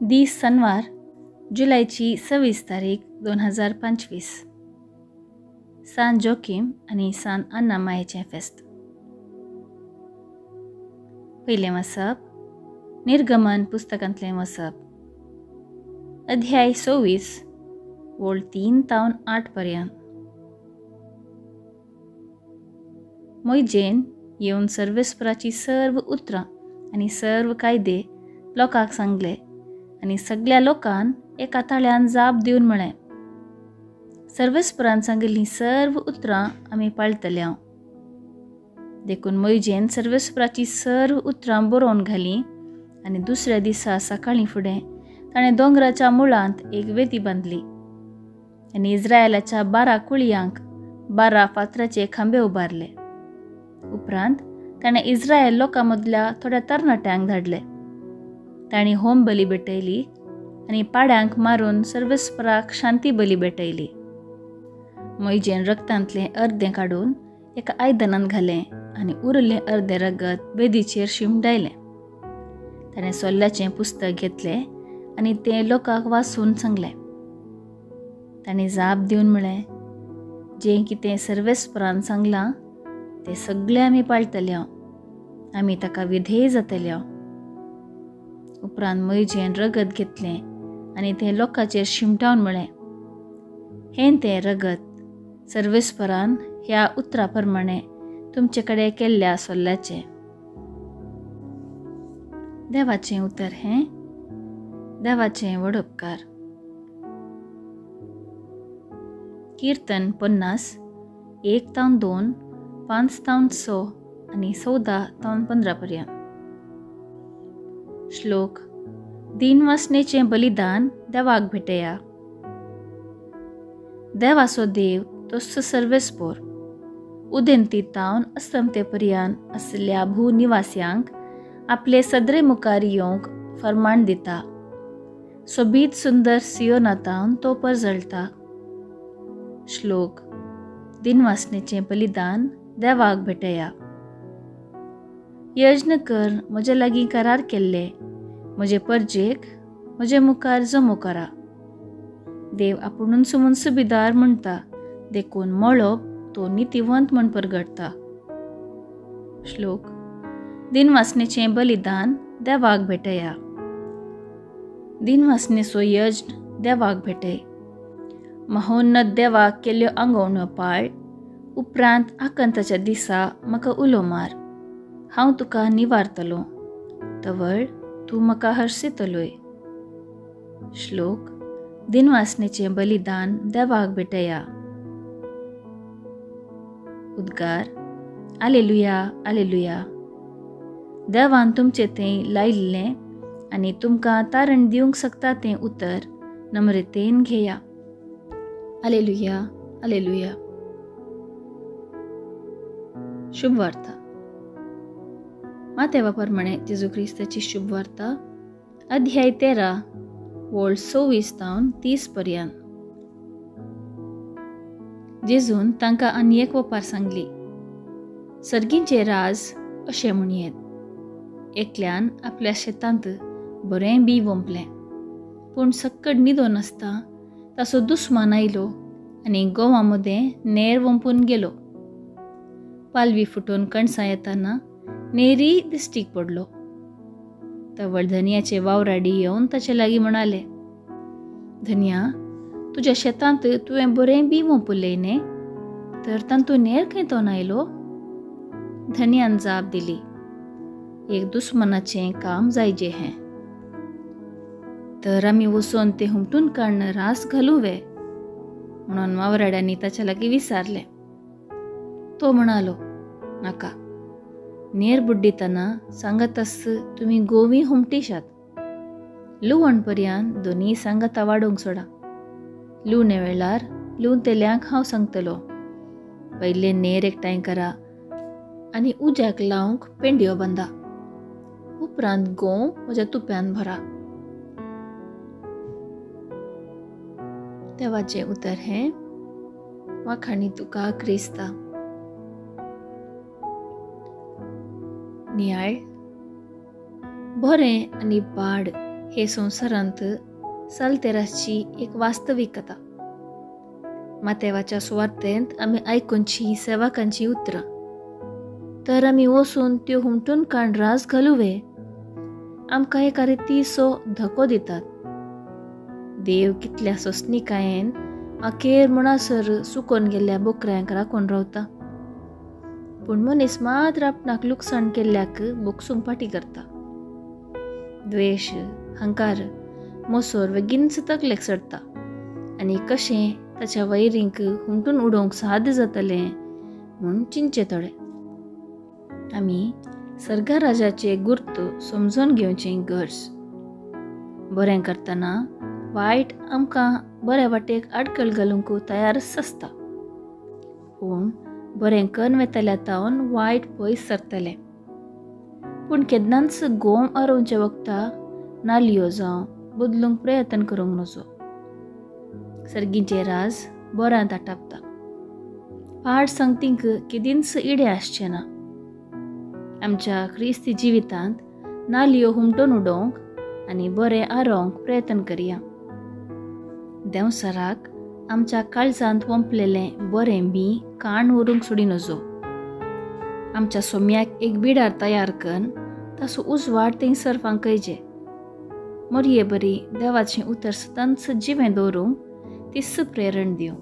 दीस सनवार जुलयची 26 तारीख 2025. सान जोकीम आनी सान अन्ना मायेचें फेस्त. पयलें वाचप निर्गमन पुस्तकांतलें वाचप, अध्याय 26 वोळ 3 तावन 8 पर्यंत. मोयजेन येवन सर्वेस्पराची सर्व उतरां आनी सर्व कायदे लोकांक सांगले आनी सगळ्या लोकान एका ताळ्यान जाप दिवन म्हळें, सर्वेस्परान सांगिल्लीं सर्व उतरां आमी पाळटले. देखून मोयजेन सर्वेस्पराची सर्व उतरां बरोवन घालीं आनी दुसऱ्या दिसा सकाळीं फुडें ताणें दोंगराच्या मुळांत एक वेदी बांदली आनी इस्रायलाच्या 12 कुळयांक 12 फातराचे खांबे उबारले. उपरांत ताणें इस्रायल लोकां मदल्या थोड्या तरणाट्यांक धाडले. तांणी होम बली भेटयली आनी पाड्यांक मारून सर्वेस्पराक शांती बली भेटयली. मोयजेन रगतांतलें अर्दें काडून एका आयदनांत घालें आनी उरिल्लें अर्दें रगत वेदीचेर शिंपडायलें. ताणें सोल्ल्याचें पुस्तक घेतलें आनी तें लोकांक वाचून सांगलें. ताणें जाप दिवन म्हळें, जें कितें सर्वेस्परान सांगलां तें सगळें आमी पाळटले, आमी ताका विधेय जातले. उपरांत मोयजेन रगत घेतलें आनी तें लोकांचेर शिंपडावन म्हळें, हें तें रगत सर्वेस्परान ह्या उतरा प्रमाणे तुमचे कडेन केल्ल्या सोल्ल्याचें. देवाचें उतर हें देवाचें व्हड उपकार. कीर्तन 50 1 तावन 2 5 तावन 6 आनी 14 तावन 15 पर्यंत. श्लोक दिनवासनेचें बलिदान देवाक भेटया. देवाचो देव तोच सर्वेस्पोर उदेंती तावन अस्तमते पर्यंत आशिल्ल्या भूनिवास्यांक आपले सदरे मुखार येवंक फर्माण दिता. सोबीत सुंदर सियोना तावन तो परजळटा. श्लोक दिनवासनेचें बलिदान देवाक भेटया. यज्ञ कर म्हजे लागीं करार केल्ले म्हजे परजेक म्हजे मुखार जमो करा. देव आपुणूच मुनसुबीदार म्हणटा, देखून मळब तो नितीवंत म्हण परगटता. श्लोक दिनवासनेचें बलिदान देवाक भेटया. दिनवासनेचो यज्ञ देवाक भेटय. महोन्नत देवाक केल्ल्यो आंगवण्यो पाळ. उपरांत आकांताच्या दिसा म्हाका उलो मार, हांव तुका निवारतलो, तवळ तूं म्हाका हर्शितलोय. श्लोक दिनवासनेचें बलिदान देवाक भेटया. उद्गार आलेलुया आलेलुया. देवान तुमचें तें लायिल्लें आनी तुमकां तारण दिवंक शकता तें उतर नम्रतेन घेया. आलेलुया आलेलुया. शुभ वार्ता. मातेवा प्रमाणे जेजू क्रिस्ताची शुभ वार्ता, अध्याय 13 वोळ 26 तावन 30 पर्यंत. जेजून तांकां आनी एक वपार सांगली, सर्गींचें राज अशें म्हणयेत, एकल्यान आपल्या शेतांत बरें बी वोंपलें, पूण सक्कड न्हिदोन आसता ताचो दुस्मान आयलो आनी गोवा मदें नेर वोंपून गेलो. पालवी फुटून कणसां येताना नेरी दिश्टीक पडलो. तवळ धनयाचे वावराडी येवन ताचे लागीं म्हणाले, धनया, तुज्या शेतांत तुवें बरें बी वोंपुल्लें न्ही, तर तातूंत नेर खंय तोन आयलो? धनयान जाप दिली, एक दुस्मनाचें काम जायजे हें, तर आमी वचून तें हुमटून काडून रास घालूं वे? म्हणून वावराड्यांनी ताच्या लागीं विचारलें. तो म्हणालो, नाका, नेर बुड्डितना सांगत आस तुमी गोवी हुमटीशात, लुवण पर्यंत दोनी सांगाता वाडोवंक सोडा. लुवणे वेळार लुवतेल्यांक हांव सांगतलो, पयले नेर एकठांय करा आनी उज्याक लावंक पेंडयो बांदा, उपरांत गोंव म्हज्या तुप्यान भरा. देवाचें उतर हें वाखाणी तुका क्रिस्ता. नियाळ बरें आनी पाड हे संवसारांत सालतेराची एक वास्तविकता. मातेवाच्या सुवार्तेंत आमी आयकुची सेवकांची उतरां तर आमी वचून त्यो हुमटून काण रास घालुवे. आमकां एका रितीचो धको दितात. देव कितल्या सोंसणीकायेन अखेर म्हणसर सुकोन गेल्ल्या बोकऱ्यांक राखून रावता, पूण मनीस मात्र आपणाक लुकसाण केल्ल्याक बोगसूंक फाटी करता. द्वेश, हंकार, मोसोर बेगीनच तकलेक चडटा आनी कशें ताच्या वैरींक हुमटून उडोवंक साध्य जातलें म्हूण चिंतचें थोडें. आमी सर्गा राजाचे गुर्त समजून घेवचें गरज. बरें करतना वायट आमकां बऱ्या वाटेक आडखळ घालूंक तयारच आसता, पूण बरें करून वेतल्या तावन वायट पयस सरतलें. पूण केन्नाच गोम आरोवच्या वखता नालयो जावं बदलूंक प्रयत्न करूंक नजो. सर्गीचें राज बऱ्यांत आटापता. पाड संगतींक केदींच इडें आसचें ना. आमच्या क्रिस्ती जिवितांत नालयो हुमटून उडोवंक आनी बरें आरोवंक प्रयत्न करया. देंवसराक आमच्या काळजांत वंपलेलें बरें बी काण व्हरूंक सोडी नजो. आमच्या सोम्याक एक बिडार तयार करून ताचो उजवाड थंयसर फांकयचे. मोरये बरी देवाचें उतर सदांच जिवें दवरूंक तीच प्रेरण दिवं.